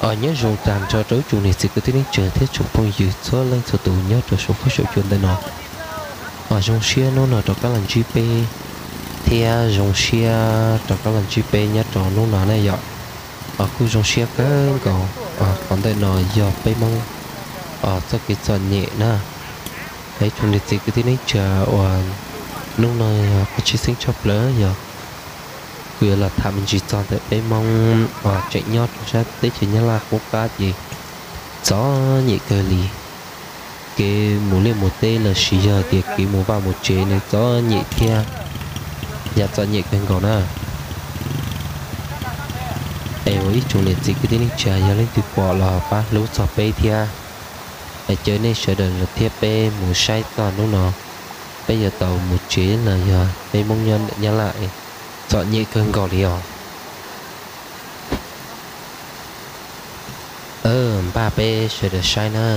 Os, nyob zoo tag nrho rau ib tsoom niam txiv kwv tij neej tsa thiab tsoom phooj ywg txhua leej txhua tus nyob rau saum huab saum cua ntawm no. Os, zoo siab hnub no rov qab los ntsib peb, thiab zoo siab rov qab los ntsib peb nyob rau hnub no na yom. Os, kuj zoo siab kawg nkaus. Os, qhov ntawm no yog peb Hmoob, os, txoj kev txom nyem na. Ib tsoom niam txiv kwv tij neej tsa uas hnub no yog qhov tshwj xeeb tshaj plaws yog kuv yuav los tham me ntsis txog ntawm peb Hmoob uas tseem nyob rau sab teb chaws Nyab Laj qub qab ces txom nyem kawg li. Kev mus liaj mus teb los sis yog tias kev mus vaj mus tsev nws txom nyem thiab yog txom nyem kawg nkaus na. Es ua ib tsoom niam txiv kwv tij neej tsa yog leej twg pom los pab hlub txog peb thiab. Es caw nej sawv daws los thiab peb mus saib txog hnub no peb yuav tau mus tsev los yog peb Hmoob nyob ntawm Nyab Laj txom nyem kawg nkaus li os. Npaj peb sawv daws saib na.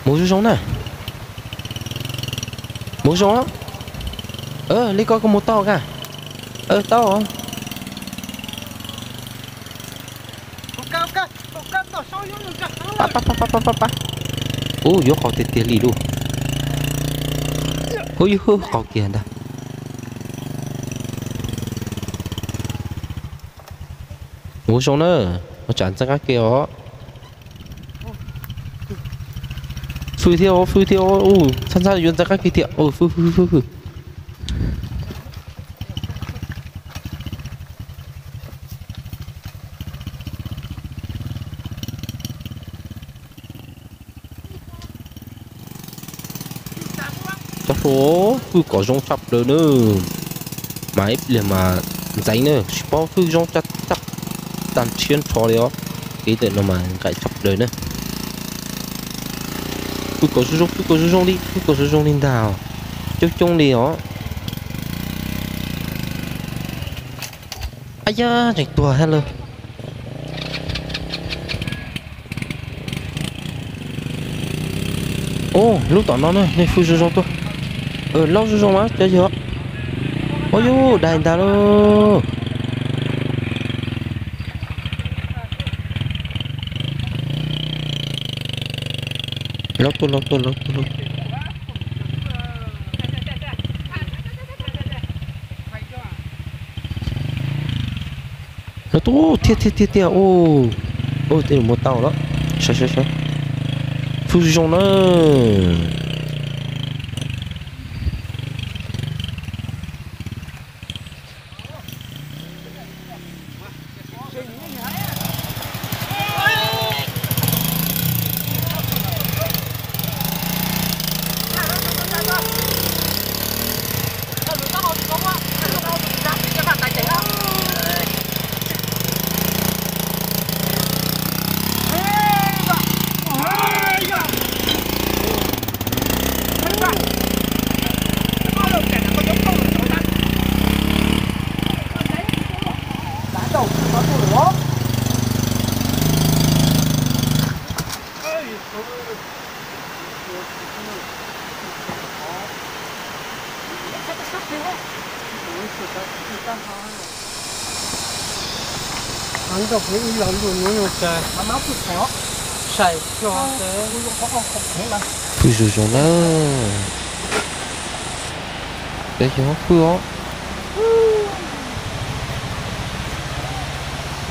Mus zoo zoo na. Mus zoo. Li ko kuj mus tau ka. Tau. Pab pab pab pab pab. Ub, yuav qau tiag tiag li lauj. Ub, yuav qau kiag ntag. Mus zoo na. Ua tsam ntxeev qab ke os. Fwj thiab os, fwj thiab os. Ub, txhaj txhaj yuav ntxeev qab ke tiag. Fwj fwj fwj fwj. Cov hluas, fwj kom zoo tshaj plaws na. Mas ib pliag mas ntxeev na, tsis paub fwj zoo tag nrhiav nrho li os. Kev ntawm no mas nqaim tshaj plaws na. Fwj kom zoo zoo, fwj kom zoo zoo li, fwj kom zoo zoo li ntag. Coob coob li os. Ab yab, tseem tuag thiab lawm. Ub, lub tom no na, nej fwj zoo zoo tuaj. Laub zoo zoo na cov yawg. Ua yus dai ntag lauj. Laub tuaj, laub tuaj, laub tuaj, laub tuaj. Laub tuaj, thiaj thiaj thiaj thiaj. Ub, tej mus tau lawm. Saib saib saib. Fwj zoo na. Fwj zoo zoo na. Peb xyov fwj os.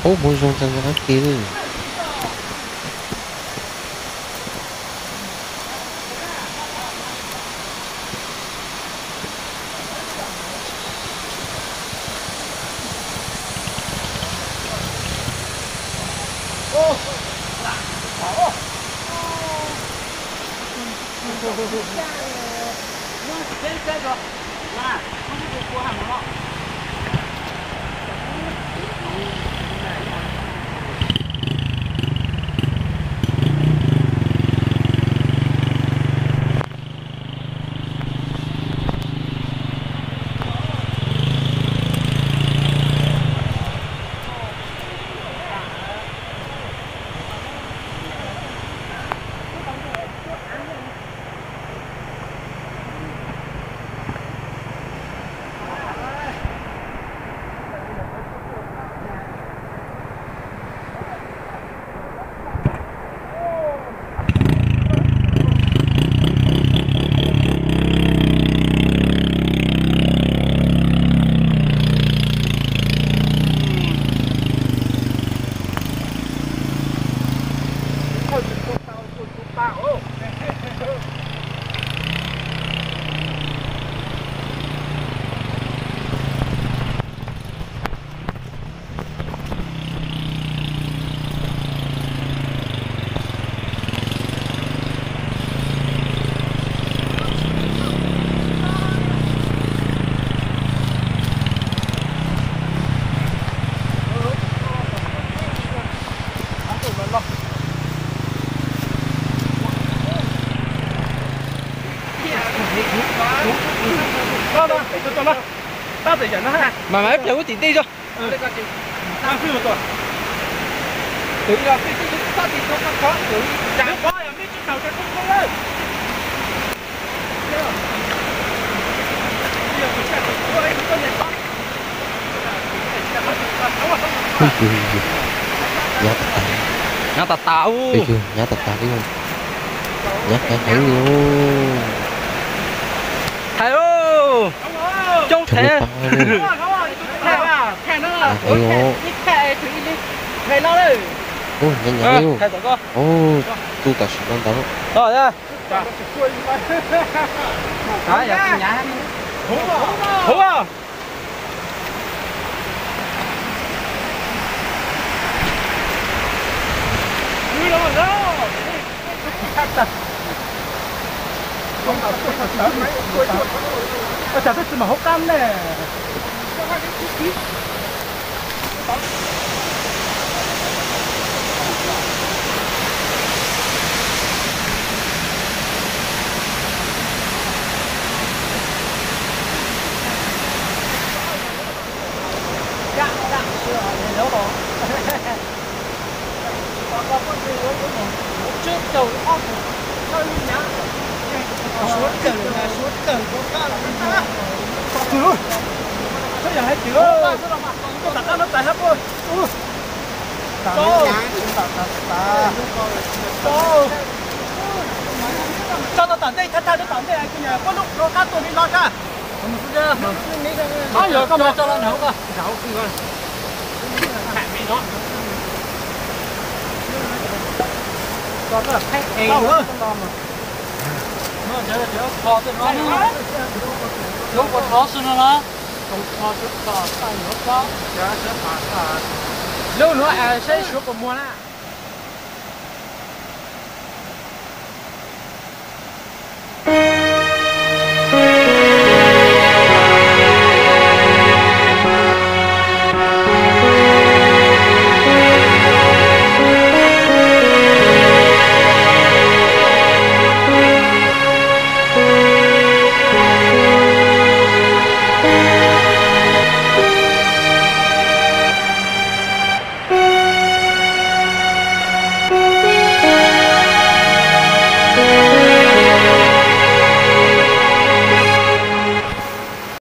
Ub, mus zoo tag nrho qab ke li. Mas mas ib pliag wb tim ntej tso. Nyab tas tas, nyab tas tas, nyab tas tas li, nyab heev heev li. Thaiv lauj, coob heev. Nyab heev li. Ub, nyab nyab li. Ub, tu tam sim no ntawd. Ua cas twb tsis mam hauv qab ne. Tso tau tom ntej, thawj thawj rau tom ntej, kuv nyuam qhuav lub rau qab tuaj li no sab. Koj mus tso los nrog koj. Lub nuav saib suav puas muag na.